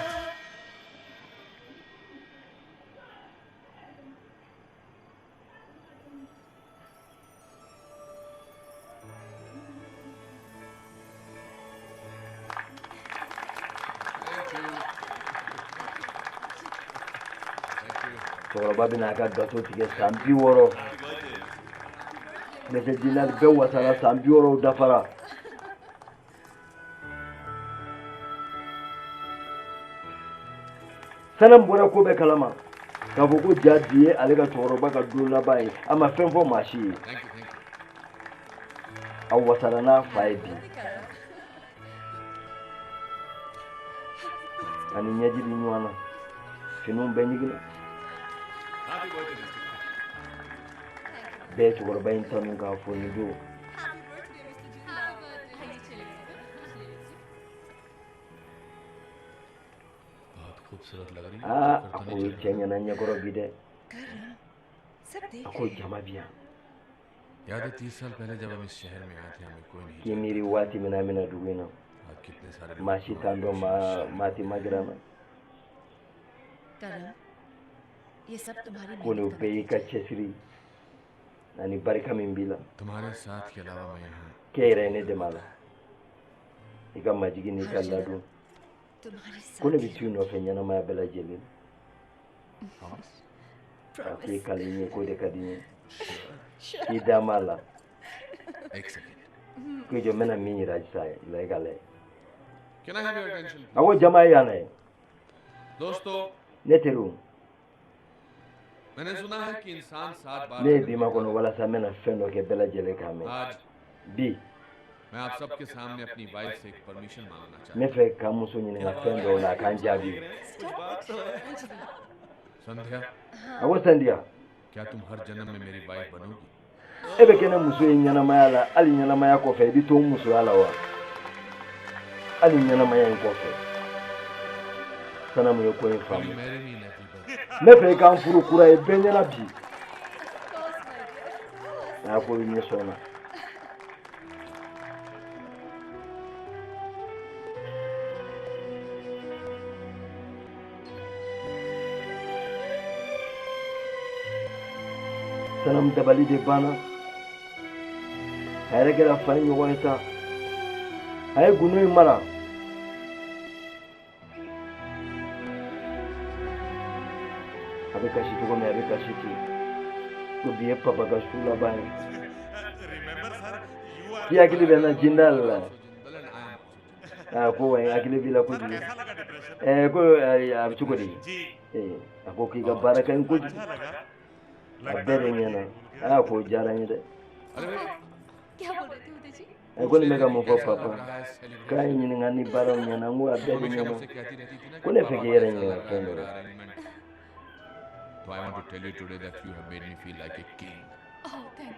Cɛkɔrɔba bɛna a ka gato tigɛ san 60. Monsieur Jindal bɛɛ wasara, san 60 dafara. Sanam bɔra ko bɛɛ kalama k'a fɔ ko ja bi ye ale ka cɛkɔrɔba ka don laban ye, a ma fɛn fɔ maa si ye. A wasara n'a fa ye bi. Ani ɲɛji bɛ ɲɔgɔn na, finiw bɛɛ ɲiginna. Bɛɛ ye cɛkɔrɔba in tanu k'a fo nin don. Aa, a ko cɛ ɲɛna ɲɛkɔrɔ bi dɛ. A ko jama bi yan. K'i miiri waati min na an bɛna dugu in na, maa si t'an dɔn, maa tɛ magira na. Ko nin bɛɛ y'i ka cɛsiri ani barika min b'i la. K'e yɛrɛ ye ne dɛmɛ a la, i ka majigin n'i ka ladon. Ko ne bɛ t'u nɔfɛ ɲɛnamaya bɛɛ lajɛlen. A ko i kale n ye k'o de ka di n ye. K'i da m'a la. Ko jɔ n bɛna min yira sisan la, i ka lajɛ. A ko jama ye yan lajɛ. Ne teriw, ne ye bi makɔnɔ walasa n bɛna fɛn dɔ kɛ bɛɛ lajɛlen k'a mɛn. Bi n bɛ fɛ ka muso ɲininka fɛn dɔw la, a k'an jaabi. A ko Sandiya, e bɛ kɛ ne muso ye ɲɛnamaya la, hali ɲɛnamaya kɔfɛ i bɛ to n musoya la wa? Hali ɲɛnamaya in kɔfɛ. Sanamu ye ko in faamu. N bɛ fɛ i k'an furu kura ye bɛɛ ɲɛna bi. A ko i ɲɛ sɔnna. Sanamu dabali de banna. A yɛrɛ kɛra fa in ɲɔgɔn ye sa. A ye gundo in mara. A bɛ kasi cogo min, a bɛ kasi ten. Ko bi ye papa ka su laban ye. K'i hakili bɛ n na Jindal la. A ko wa hakili b'i la kojugu. Ko a bɛ cogo di? A ko k'i ka baara ka ɲi kojugu. A bɛɛ de ɲɛna. Aa, k'o diyara n ye dɛ. Ko nin bɛ ka mun fɔ papa? K'a ye ɲininka ni baaraw ɲɛna, n ko a bɛɛ de ɲɛna. Ko ne fɛ k'i yɛrɛ ɲininka fɛn dɔ la.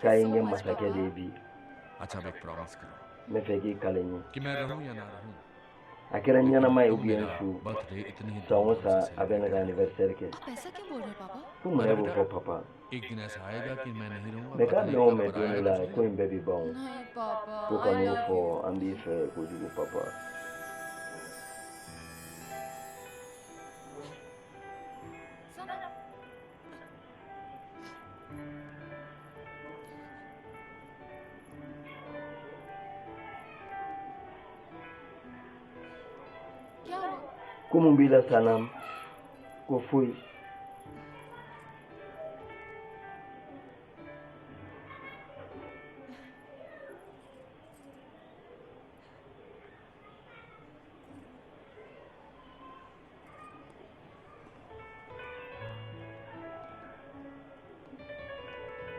K'a ye n kɛ masakɛ de ye bi. N bɛ fɛ k'i kale n ye. A kɛra ɲɛnama ye ou bien su, san o san a bɛ ne ka anniversaire kɛ. Ko mun b'o fɔ papa? Mais k'a mɛn o mɛn don dɔ la, ko in bɛɛ bɛ ban o. Ko ka n'o fɔ, an b'i fɛ kojugu papa. Ko mun b'i la Sanam? Ko foyi.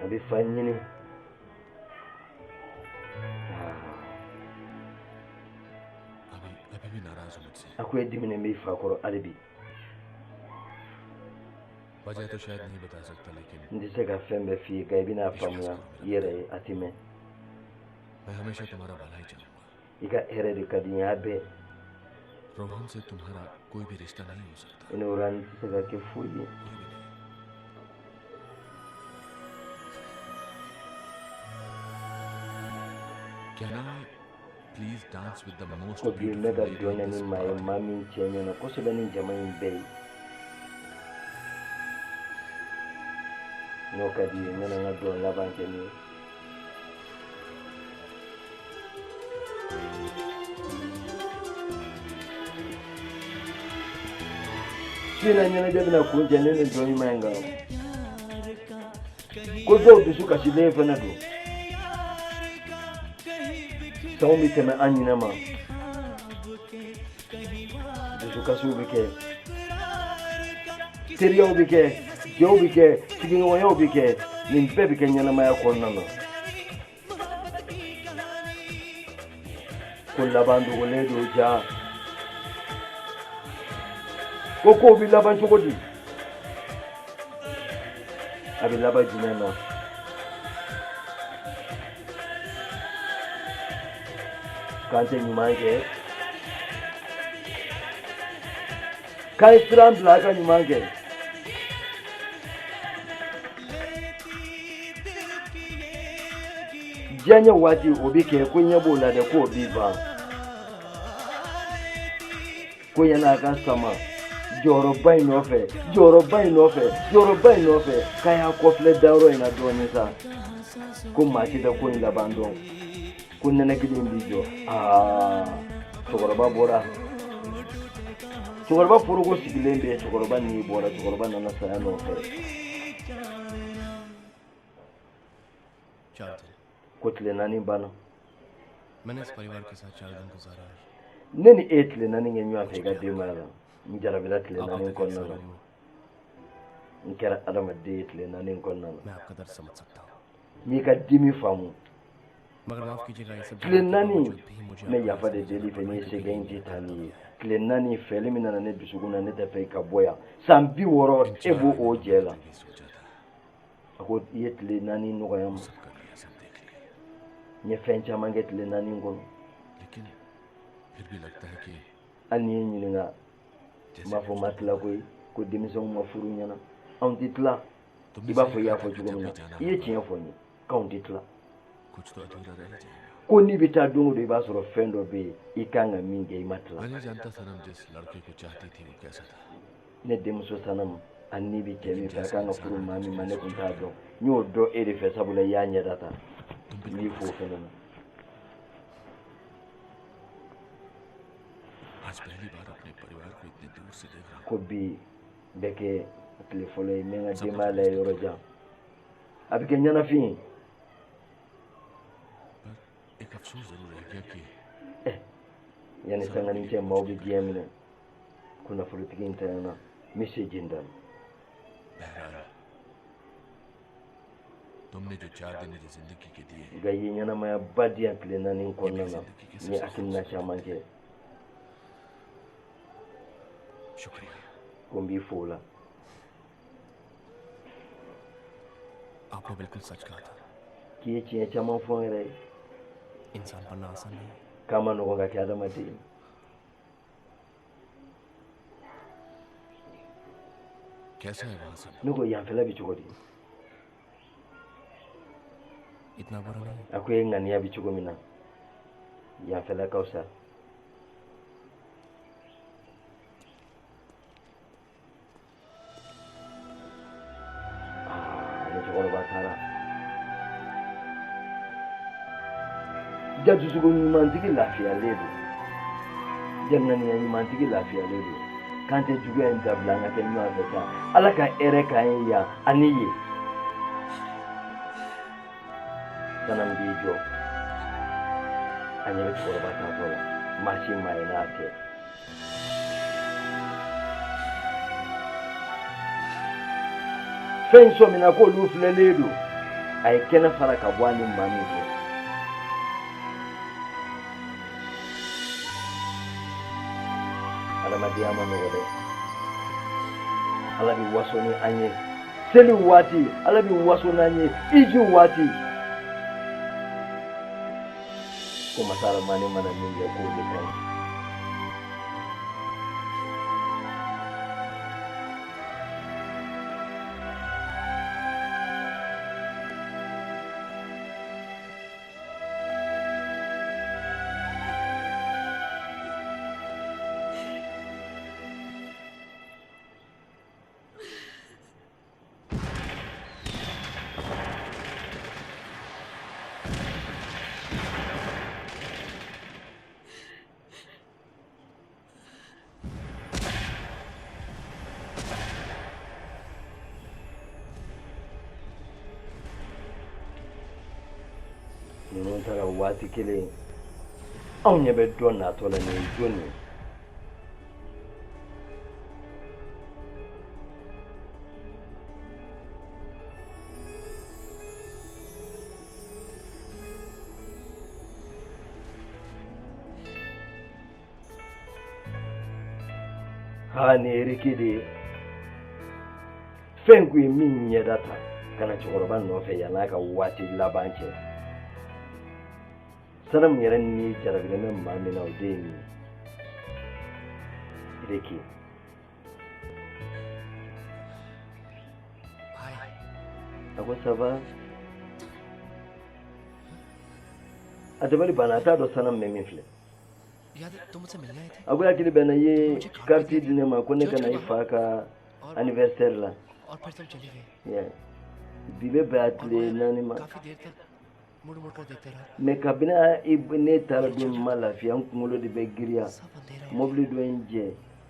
A bɛ fa ɲini. A ko e diminen b'i fa kɔrɔ hali bi. N tɛ se ka fɛn bɛɛ f'i ye, nka i bɛna faamuya i yɛrɛ ye, a tɛ mɛn. I ka hɛrɛ de ka di n ye a bɛɛ. I ni Rohan tɛ se ka kɛ foyi ye. Please dance with the most Ko bi n bɛ beautiful ka lady dɔn in kɛ ni this maa ye, party. maa min cɛ ɲɛna kosɛbɛ ni jama in bɛɛ ye. N'o ka di ye, n bɛna n ka dɔn laban kɛ ni ye. Su in na ɲɛnajɛ bɛna kuncɛ ne ni dɔn ɲuman in kan. Ko dɔw dusu kasilen fana don. Sanw bɛ tɛmɛ an ɲinɛ ma, dusukasiw bɛ kɛ, teriyaw bɛ kɛ, jɛw bɛ kɛ, sigiɲɔgɔnyaw bɛ kɛ. Nin bɛɛ bɛ kɛ ɲɛnamaya kɔnɔna na. Ko laban dogolen don ja. Ko kow bɛ laban cogo di? A bɛ laban jumɛn na? K'an tɛ ɲuman kɛ, k'an ye siran bila a ka ɲuman kɛ. Diyaɲɛ waati o bɛ kɛ, ko ɲɛ b'o la dɛ, k'o b'i ban. Ko yan'a ka sama jɔyɔrɔba in nɔfɛ, jɔyɔrɔba in nɔfɛ, jɔyɔrɔba in nɔfɛ, k'a y'a kɔfilɛ dayɔrɔ in na dɔɔnin sa. Ko maa si tɛ ko in laban dɔn. Ko nɛnɛkili in b'i jɔ. Aa, cɛkɔrɔba bɔra. Cɛkɔrɔba foroko sigilen bɛ yen. Cɛkɔrɔba n'i bɔra, cɛkɔrɔba nana saya nɔfɛ. 4 दिन. Ko tile 4 banna. मैंने इस परिवार के साथ 4 दिन गुजारा. Ne ni e ye tile 4 kɛ ɲɔgɔn fɛ i ka denbaya la. N jarabila tile आप 4 तक kɔnɔna ऐसा na. नहीं हूँ. N kɛra adamaden ye tile 4 in kɔnɔna na. मैं आपका दर्द समझ सकता हूँ. N y'i ka dimi faamu. मगर माफ कीजिएगा, ये सब Tile जानने के 4, बावजूद भी मुझे n bɛ आपका yafa de समझना deli fɛ पड़ा n'i क्योंकि sɛgɛn in ये tɛ taa मेरा n'i ye. कर्तव्य है. Tile 4 fɛli min nana ne dusukun na, ne tɛ fɛ i ka bɔ yan. San 60 इन e 4 b'o दिनों o में jɛ मैंने la. जो भी सोचा था A ko i ye tile 4 nɔgɔya n वो ma. सब कर लिया, सब देख लिया. N ye fɛn caman kɛ tile 4 in kɔnɔ. लेकिन फिर भी लगता है कि Hali n'i ye n ɲininka, n जैसे b'a fɔ n ma tila koyi. Ko denmisɛnw ma furu ɲɛna, anw tɛ tila. तुमने I b'a सही fɔ i y'a कहा fɔ था कि cogo जब min भी na, जाना i ye होगा tiɲɛ fɔ n ye k'anw tɛ tila. कुछ तो अधूरा रह ही जाएगा. Ko n'i bɛ taa don o don, i b'a sɔrɔ fɛn dɔ bɛ yen i kan ka min kɛ, i ma tila. मैं नहीं जानता सनम जिस लड़के को चाहती थी वो कैसा था. Ne denmuso Sanamu, a ni bɛ cɛ लेकिन min fɛ, a जैसा kan ka इंसान furu मैंने maa min उसके ma, लिए ne kun सोचा t'a था dɔn. N y'o dɔn e de fɛ, sabula i y'a ɲɛda ta. तुम N b'i बिल्कुल fo o वैसे. fɛnɛ na. आज पहली बार अपने परिवार को इतने दूर से देख रहा हूँ. Ko bi bɛ kɛ tile fɔlɔ ye n bɛ n ka सब कुछ denbaya lajɛ बेचने yɔrɔ के लिए. jan. A bɛ kɛ ɲɛnafin ye. पर एक अफसोस जरूर रह गया कि Yanni सनम के sanganin लिए cɛ, मैं maaw कुछ bɛ नहीं कर diɲɛ पाया. minɛ. Ko nafolotigi in tanyana, n bɛ se jenda. बहरहाल तुमने जो 4 दिन मुझे जिंदगी के दिए, Nka i ye ɲɛnamaya ba di yan tile 4 in ये kɔnɔna मेरी na. जिंदगी के N ye सबसे hakilina खूबसूरत caman दिन थे. kɛ. शुक्रिया. Ko n b'i fo o la. आपने बिल्कुल सच कहा था. K'i ye tiɲɛ caman fɔ n yɛrɛ ye. इंसान बनना आसान नहीं है. K'a ma nɔgɔn ka kɛ adamaden ye. कैसा है वहां सब? Ne ko yanfɛla bɛ cogo di? इतना बुरा नहीं है. A ko e ŋaniya bɛ cogo min na, yanfɛla ka fisa. Aa, ne cɛkɔrɔba taara. Ja dusukun ɲumantigi lafiyalen don. Ja ŋaniya ɲumantigi lafiyalen don. K'an tɛ juguya in dabila, an ka kɛ ɲɔgɔn fɛ sa. Ala ka hɛrɛ k'an ye yan ani yen. Sanam b'i jɔ. A ɲɛ bɛ cɛkɔrɔba taatɔ la. Maa si maa ye n'a tɛ. Fɛn sɔmina k'olu filɛlen don. A ye kɛnɛ fara ka bɔ a ni maa min cɛ. Adamadenya ma nɔgɔ dɛ. Ala bɛ waso ni an ye. Seli waati, Ala bɛ waso n'an ye. Iji waati. Ko masa Aramani mana min kɛ, k'o de ka ɲi. Ninnu taara waati kelen, anw ɲɛ bɛ dɔ natɔ la. Nin ye jɔn ye? Ha, nin ye Eriki de ye. Fɛn kun ye min ɲɛda ta ka na cɛkɔrɔba nɔfɛ yann'a ka waati laban cɛ. Sanamu yɛrɛ ni jarabilen bɛ maa min na, o de ye nin ye, Eriki. A ko ça va? A dabali banna, a t'a dɔn Sanamu bɛ min filɛ. याद है तुम मुझसे मिलने आए थे A ko hakili bɛ na, i ye carte di ne ma ko ne ka na i fa ka anniversaire la. और फिर तुम चले गए। Yeah. Bi bɛ bɛn a tile 4 ma. काफी देर तक मुड़ मुड़ कर देखते रहा। Mais kabini ne taara don min ma lafiya, n kunkolo de bɛ giriya. सब अंधेरा हो Mobili dɔ ye n jɛ,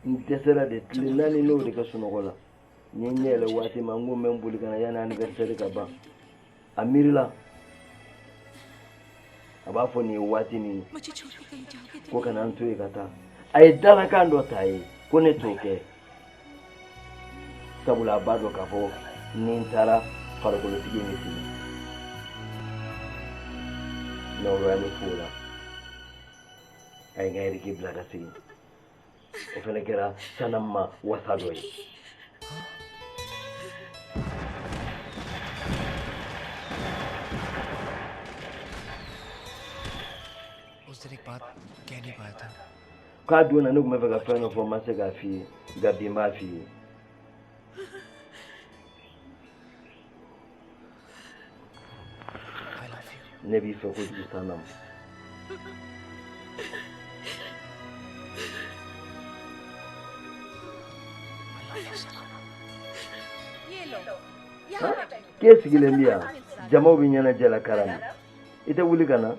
n dɛsɛra de. Tile 4 n'o de kɛ sunɔgɔ la. N ye n ɲɛ yɛlɛ waati min, n ko n bɛ n boli ka na yanni anniversaire ka ban. A miirila a b'a fɔ nin ye waati min मुझे छोड़ के कहीं जाओगे तो ko kana n to yen ka taa. A ye dalakan dɔ ta ye ko ne t'o kɛ, sabula a b'a dɔn k'a fɔ ni n taara, farikolotigi in bɛ sigi n'o y'a ne fo la. A ye n ka Eriki bila ka segin. O fana kɛra Sanamu ma wasa dɔ ye. उस दिन एक बात कह नहीं पाया था। K'a don na, ne tun bɛ fɛ ka fɛn dɔ fɔ, n ma se k'a f'i ye, nka bi n b'a f'i ye. I love you. Ne b'i fɛ kojugu, Sanamu. I love you Sanam. ये लो, यहाँ बैठो। K'e sigilen bi yan, jamaw bɛ ɲɛnajɛ la karan, i tɛ wuli ka na?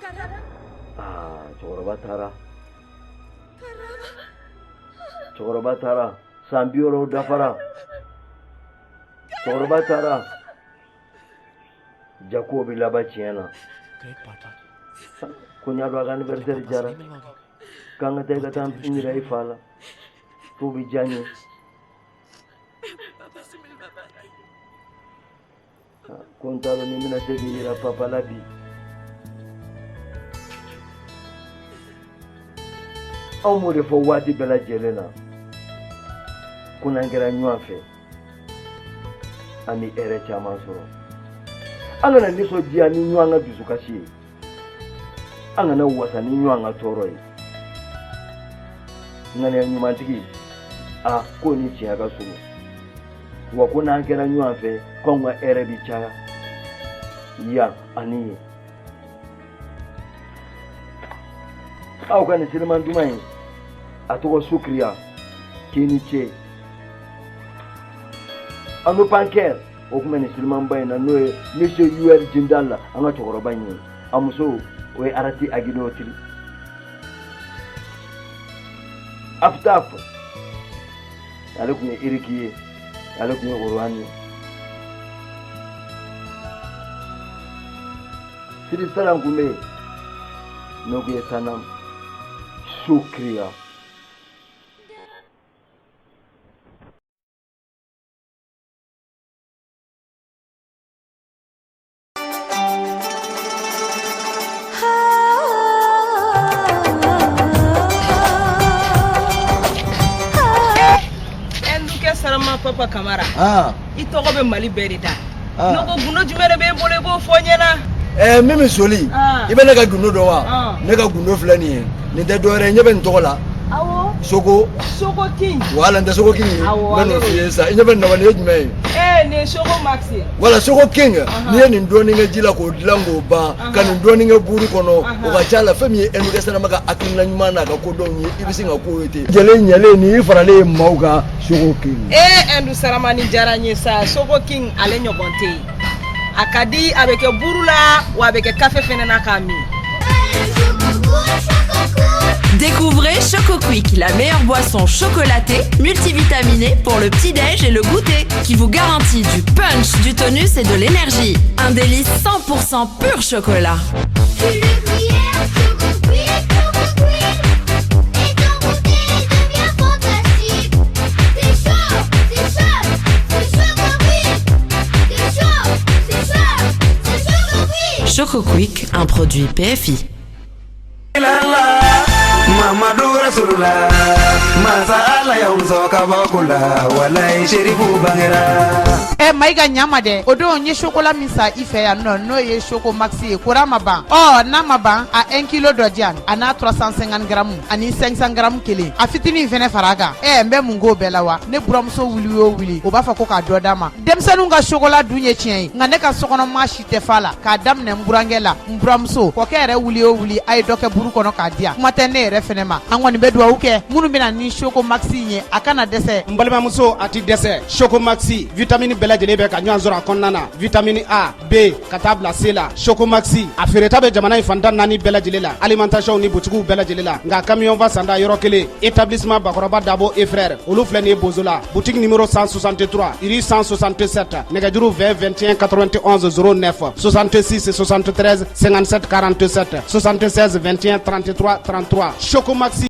करम। Aa, cɛkɔrɔba taara, cɛkɔrɔba taara, san 60 dafara, cɛkɔrɔba taara. Jako bɛ laban tiɲɛ na. Great party. Ko n y'a dɔn a ka anniversaire पापा से jara नहीं मिलवाओगे? k'an ka taa, i ka taa n yira i fa la, k'o bɛ diya n ye. पापा से मिलवा पाती। Ko n t'a dɔn ni n bɛna se k'i yira papa la bi. Anw b'o de fɔ waati bɛɛ lajɛlen na ko n'an kɛra ɲɔgɔn fɛ, an bɛ hɛrɛ caman sɔrɔ. An kana nisɔndiya ni ɲɔgɔn ka dusukasi ye, an kana wasa ni ɲɔgɔn ka tɔɔrɔ ye. Ŋaniya ɲumantigi, a k'o ni tiɲɛ ka surun wa, ko n'an kɛra ɲɔgɔn fɛ, k'anw ka hɛrɛ bɛ caya yan ani yen. Aw ka nin siliman duman in, a tɔgɔ Sukiriya, k'i ni ce. Anu pankɛr o tun bɛ nin silimanba in na, n'o ye monsieur Ur Jindal la, an ka cɛkɔrɔba in ye. A muso, o ye Arati Aginotiri Aftaf, ale tun ye Iriki ye, ale tun ye Orowani ye. Sidi Salam tun bɛ yen, n'o tun ye Sanam Sukiriya. Ɛndukɛ Sarama Papa Kamara, Ah, i tɔgɔ bɛ Mali bɛɛ de da. Ah. Ne ko gundo jumɛn de b'e bolo, i b'o fɔ n ɲɛna? Min bɛ soli, Ah. i bɛ ne ka gundo dɔn wa? Ah. Ne ka gundo filɛ nin ye, nin tɛ dɔwɛrɛ ye, ɲɛ bɛ nin tɔgɔ la. Awɔ. Soko. Soko King. Wala n tɛ Soko King ye. Awɔ, n bɛ n'o ale f'i ye sisan. I ɲɛ bɛ nin na wa, nin ye jumɛn ye? Nin ye Soko Max ye. Wala Soko King, n'i ye nin dɔɔnin kɛ ji la k'o dilan k'o ban, ka nin dɔɔnin kɛ buru kɔnɔ, o ka ca la fɛn min ye Ɛndukɛ Sanama ka hakilina ɲuman n'a ka kodɔnw ye, i bɛ sin ka k'o ye ten. Jɛlen ɲɛlen nin y'i faralen ye maaw kan, Soko King. Ɛndu Sarama, nin diyara n ye sa. Soko King, ale ɲɔgɔn tɛ yen. A ka di, a bɛ kɛ buru la wa, a bɛ kɛ kafe fɛnɛ na k'a min. Découvrez Choco Quick, la meilleure boisson chocolatée, multivitaminée pour le petit-déj et le goûter, qui vous garantit du punch, du tonus et de l'énergie. Un délice 100% pur chocolat. Choco Quick, un produit PFI. Mamadu Rasulullah Masa Ala y'anw sɔn kabako la walayi Serifu bangera. Ɛ Mayiga, ɲama dɛ. O don n ye chocolat min san i fɛ yan nɔ, n'o ye Choco Maxi ye, kora ma ban. Ɔ n'a ma ban, a 1 kilo dɔ di yan, a n'a 350 grammes ani 500 grammes kelen, a fitinin fɛnɛ fara a kan. Ɛ n bɛ mun k'o bɛɛ la wa? Ne buramuso wuli o wuli, o b'a fɔ ko k'a dɔ d'a ma. Denmisɛnninw ka chocolat dun ye tiɲɛ ye, nka ne ka sokɔnɔ maa si tɛ fa la, k'a daminɛ n burankɛ la, n buramuso, kɔkɛ yɛrɛ wuli o wuli, a ye dɔ kɛ buru kɔnɔ k'a di yan. Kuma tɛ ne yɛrɛ fɛnɛ ma. An kɔni bɛ dugawu kɛ minnu bɛna ni Choco Maxi ye, a kana dɛsɛ. N balimamuso, a ti dɛsɛ. Choco Maxi, vitamine bɛɛ lajɛlen bɛ ka ɲɔgɔn sɔrɔ a kɔnɔna na, vitamine A, B ka taa bila C la. Choco Maxi, a feereta bɛ jamana in fantan naani bɛɛ lajɛlen la, alimentation ni butigiw bɛɛ lajɛlen la. Nka camion fa sanda yɔrɔ kelen, établissement Bakɔrɔba Dabo et Frères, olu filɛ nin ye Bozo la, boutique numéro 163, rue 167. Nɛgɛjuru 20 21 91 09, 66 73 57 47, 76 21 33 33. Choco Maxi.